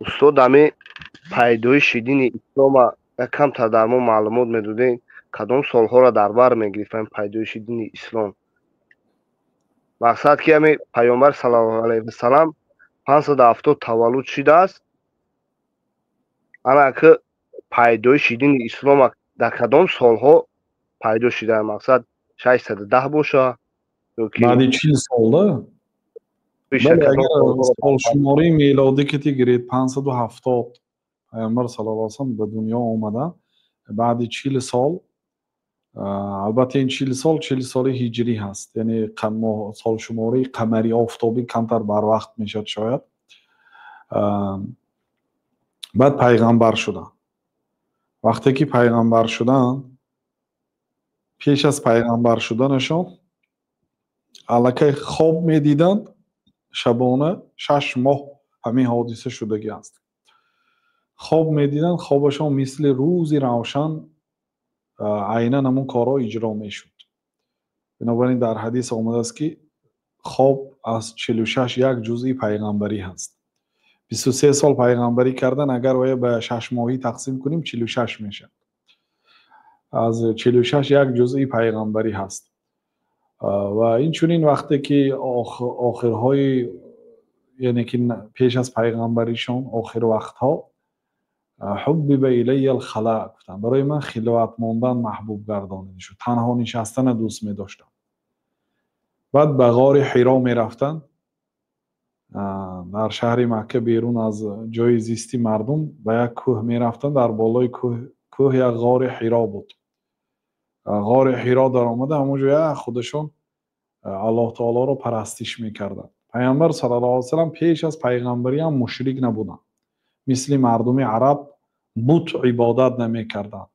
Устод, ами пайдоиши дини ислома камтар дар мо маълумот медодем, кадом солҳоро дар бар мегирифт пайдоиши дини ислом? Мақсад ки ами Пайғамбар саллаллоҳу алайҳи васалам 570 таваллуд шудааст. Ана ки пайдоиши дини ислом дар кадом солҳо пайдо шуда? Мақсад 610 боша ёки баъди 40 сол да? Бале, агар солшумории мелодӣ ки гиред, 570 Пайғамбар саллаллоҳу алайҳи васаллам ба дунё омаданд, баъди 40 сол. Албатта, ин 40 сол 40 соли ҳиҷрӣ ҳаст, яъне солшумории қамарӣ, офтобӣ камтар барвақт мешавад шояд. Баъд пайғамбар шуданд. Вақте ки пайғамбар шуданд, пеш аз пайғамбар шуданашон аллакай хоб медиданд шабона, 6 моҳ ҳамин ҳодиса шудагӣ аст. Хоб медиданд, хобашон мисли рӯзи равшан айнан ҳамун корҳо иҷро мешуд. Бинобар ин дар ҳадис омадааст, ки хоб аз 46 як ҷузъи пайғамбарӣ ҳаст. 23 сол пайғамбарӣ кардан, агар оя ба 6 моҳӣ тақсим кунем, 46 мешавад. Аз 46 як ҷузъи пайғамбарӣ ҳаст. Ва инчунин вақте ки охирҳои, яъне ки пеш аз пайғамбаришон, охир вақтҳо «ҳуббиба илайя алхала» гуфтанд, барои ман хилват мондан маҳбуб гардонида шуд, танҳо нишастана дӯст медоштам. Баъд ба ғори Ҳиро мерафтанд дар шаҳри Макка, берун аз ҷои зисти мардум ба як кӯҳ мерафтанд. Дар болои кӯҳ як ғори Ҳиро буд. Ғори Ҳиро даромада, ҳамон ҷо як худашон Аллоҳ таолоро парастиш мекарданд. Пайғамбар саллаллоҳу алайҳи васаллам пеш аз пайғамбариам мушрик набуданд, мисли мардуми араб бут ибодат намекарданд,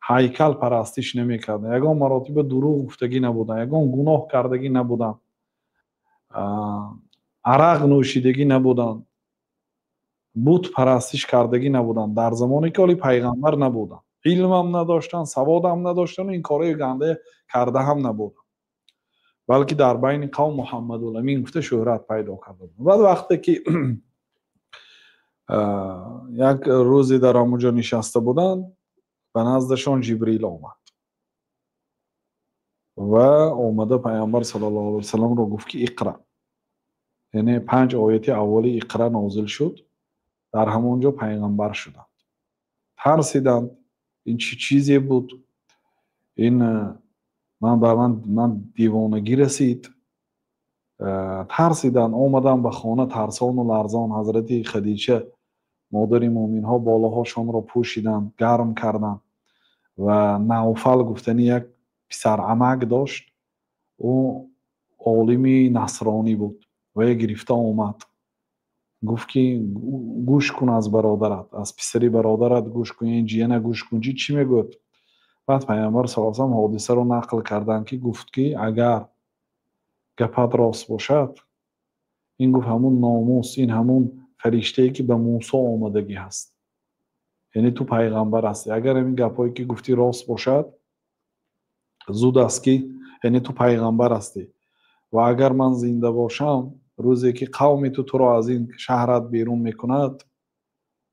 ҳайкал парастиш намекарданд, ягон маротиба дурӯғ гуфтагӣ набуданд, ягон гуноҳ кардагӣ набуданд, арақ нӯшидагӣ набуданд, бут парастиш кардагӣ набуданд. Дар замоне ки ҳоли пайғамбар набуданд, илмам надоштанд, саводам надоштанд, ин кораи ганда карда ҳам набуданд, балки дар байни қавм Муҳаммадуламин гуфта шӯҳрат пайдо карда буданд. Баъд вақте ки як рӯзе дар ҳамон ҷо нишаста буданд, ба наздашон Ҷибрил омад ва омада Пайғамбар саллаллоҳу алайҳи васалламро гуфт, ки «Иқра», яъне панҷ ояти аввали «Иқра» нозил шуд. Дар ҳамон ҷо пайғамбар шуданд. Тарсиданд, ин чӣ чизе буд? Ин ман ба ман девонагӣ расид. Тарсиданд, омаданд ба хона тарсону ларзон. Ҳазрати Хадича, модари муъминҳо, болоҳошонро пӯшиданд, гарм карданд. Ва Навфал гуфтани як писарамак дошт, ӯ олими насронӣ буд ва я гирифта омад, гуфт, ки гӯш кун аз бародарат, аз писари бародарат гӯш кун, ин ҷияна гӯш кун, чӣ мегӯяд. Баъд Пайғамбар са салам ҳодисаро нақл карданд, ки гуфт, ки агар гапат рост бошад, ин гуфт ҳамун номус, ин ҳамун фариштае, ки ба Мусо омадагӣ ҳаст, яъне ту пайғамбар ҳастӣ. Агар ҳамин гапҳое, ки гуфтӣ, рост бошад, зуд аст ки, яъне ту пайғамбар ҳастӣ. Ва агар ман зинда бошам, рӯзе ки қавми ту туро аз ин шаҳрат берун мекунад,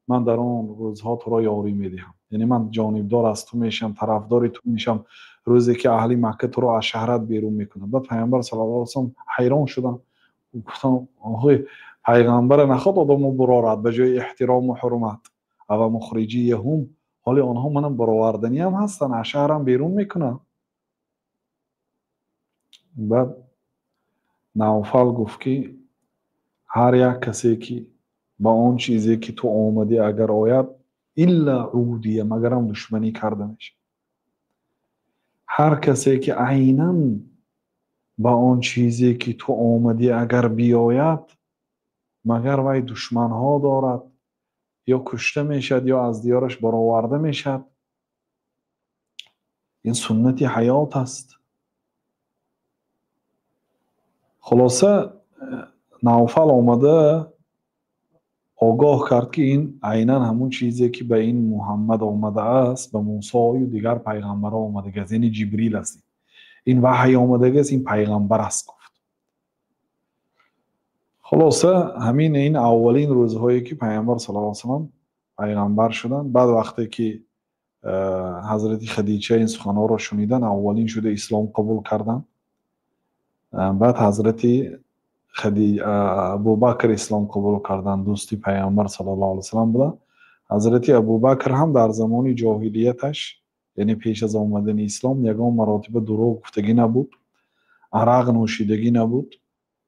ман дар он рӯзҳо туро ёрӣ медиҳам, яъне ман ҷонибдор аз ту мешавам, тарафдори ту мешавам, рӯзе ки аҳли Макка туро аз шаҳрат берун мекунад. Баъд Пайғамбар саллаллоҳу алайҳи васаллам ҳайрон шуданд, гуфтанд: «Охи, пайғамбара нахоҳад одамо бурорад ба ҷои эҳтирому ҳурмат. Ава мухриҷияҳум?» Ҳоли онҳо манам бароварданиам ҳастанд, аз шаҳрам берун мекунанд. Баъд Навфал гуфт, ки ҳар як касе, ки ба он чизе, ки ту омадӣ, агар ояд, илла удия, магарам душманӣ карда мешавад. Ҳар касе, ки айнан ба он чизе, ки ту омадӣ, агар биёяд, магар вай душманҳо дорад, ё кушта мешавад, ё аз диёраш бароварда мешавад. Ин суннати ҳаёт аст. Хулоса, Навфал омада огоҳ кард, ки ин айнан ҳамун чизе, ки ба ин Муҳаммад омадааст, ба Мусою дигар пайғамбарҳо омадагиаст, яъне Ҷибрил аст, ин ваҳй омадагиаст, ин пайғамбар аст, гуфт. Хулоса, ҳамин ин аввалин рӯзҳое ки Пайғамбар саллаллоҳу алайҳи васаллам пайғамбар шуданд. Баъд вақте ки ҳазрати Хадича ин суханҳоро шунидан, аввалин шуда ислом қабул карданд. Баъд ҳазрати Абубакр ислом қабул карданд, дӯсти Пайғамбар саллаллоҳу алайҳи васаллам буданд. Ҳазрати Абубакр ҳам дар замони ҷоҳилияташ, яъне пеш аз омадани ислом, ягон маротиба дурӯғ гуфтагӣ набуд, арақ нӯшидагӣ набуд,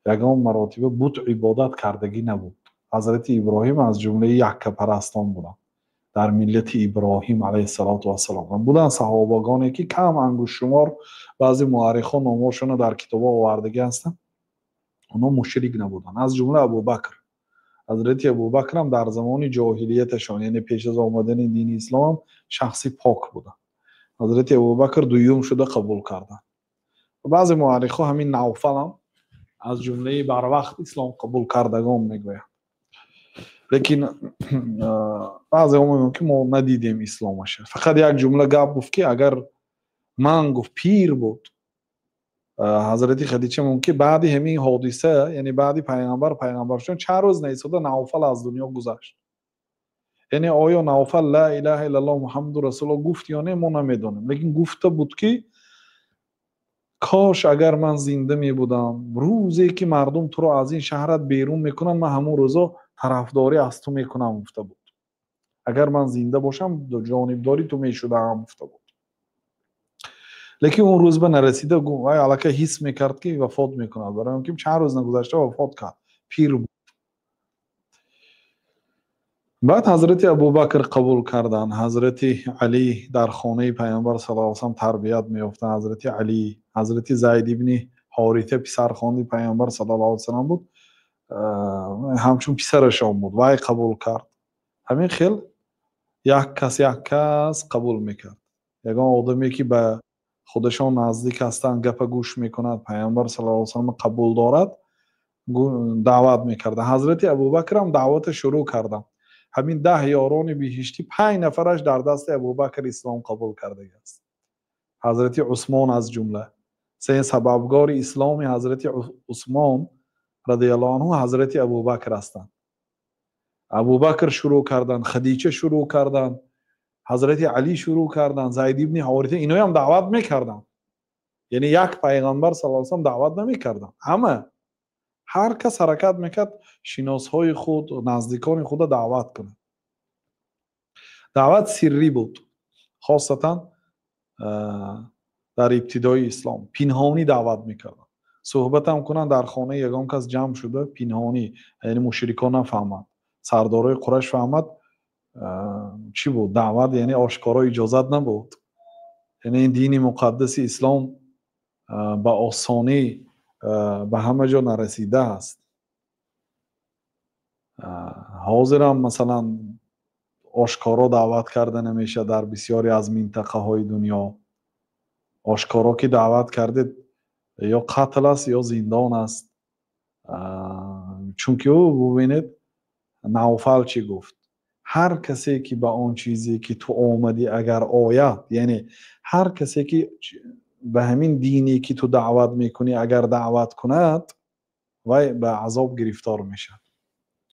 ягон маротиба бут ибодат кардагӣ набуд. Ҳазрати Иброҳим аз ҷумлаи яккапарастон буданд. Дар миллати Иброҳим алайҳиссалоту вассалом буданд саҳобагоне ки кам ангуштшумор, баъзе муаррихон номҳошонро дар китобҳо овардагӣ ҳастанд, онҳо мушрик набуданд, аз ҷумла Абубакр. Ҳазрати Абубакр ҳам дар замони ҷоҳилияташон, яъне пеш аз омадани дини ислом, шахси пок буданд. Ҳазрати Абубакр дуюм шуда қабул карданд. Баъзе муаррихҳо ҳамин Навфал ҳам аз ҷумлаи барвақт ислом қабул кардагон мегӯянд. Лекин баъзеҳо мегӯянд ки мо надидем исломаша. Фақат як ҷумла гап гуфт ки агар ман, гуфт, пир буд. Ҳазрати Хадича мумкин баъди ҳамин ҳодиса, яъне баъди пайғамбар шудан чанд рӯз наистода Навфал аз дунё гузашт. Яъне оё Навфал ла илаҳа иллаллоҳ Муҳаммаду расулуллоҳ гуфт ё не, мо намедонем. Лекин гуфта буд ки кош агар ман зинда мебудам, рӯзе ки мардум туро аз ин шаҳрат берун мекунанд, ман ҳамон рӯзо тарафдорӣ аз ту мекунам, гуфта буд. Агар ман зинда бошам, ҷонибдори ту мешудаам, гуфта буд. Лекин он рӯз ба нарасида вай аллакай ҳис мекард ки вафот мекунад, барои он ки чанд рӯз нагузашта вафот кард, пир буд. Баъд ҳазрати Абубакр қабул карданд. Ҳазрати Алӣ дар хонаи Пайғамбар саллаллоҳу алайҳи васаллам тарбият меёфтанд. Ҳазрати Алӣ, ҳазрати Зайд ибни Ҳорита писархонди Пайғамбар саллаллоҳу алайҳи васаллам буд, ҳамчун писарашон буд, вай қабул кард. Ҳамин хел як кас як кас қабул мекард. Ягон одаме ки ба худашон наздик ҳастанд, гапа гӯш мекунад, Пайғамбар саллаллоҳу алайҳи васаллам қабул дорад, даъват мекард. Ҳазрати Абубакр ҳам даъвата шурӯъ карданд. Ҳамин 10 ёрони биҳиштӣ 5 нафараш дар дасти Абубакр ислом қабул кардагиаст. Ҳазрати Усмон аз ҷумла. Се сабабгори исломи ҳазрати Усмон радиаллоҳу анҳу ҳазрати Абубакр ҳастанд. Абубакр шурӯъ карданд, Хадича шурӯъ карданд, ҳазрати Алӣ шурӯъ карданд, Зайд ибни Ҳорита, иноям даъват мекарданд. Яъне як пайғамбар саллаллоҳу алайҳи васаллам даъват намекарданд. Ҳама ҳар кас ҳаракат мекард шиносҳои худ, наздикони худро даъват кунад. Даъват сиррӣ буд, хосатан дар ибтидои ислом пинҳонӣ даъват мекарданд. Суҳбатам кунанд дар хонаи ягон кас ҷамъ шуда пинҳонӣ, яъне мушрикон нафаҳманд, сардорои Қурайш фаҳмад. Чӣ буд даъват? Яъне ошкоро иҷозат набуд. Яъне ин дини муқаддаси ислом ба осонӣ ба ҳама ҷо нарасидааст. Ҳозирам масалан ошкоро даъват карда намешавад дар бисёре аз минтақаҳои дунё. Ошкоро ки даъват кардед, ё қатл аст, ё зиндон аст. Чунки ӯ бубинед, Навфал чӣ гуфт? Ҳар касе ки ба он чизе ки ту омадӣ агар ояд, яъне ҳар касе ки ба ҳамин дине ки ту даъват мекунӣ агар даъват кунад, вай ба азоб гирифтор мешавад.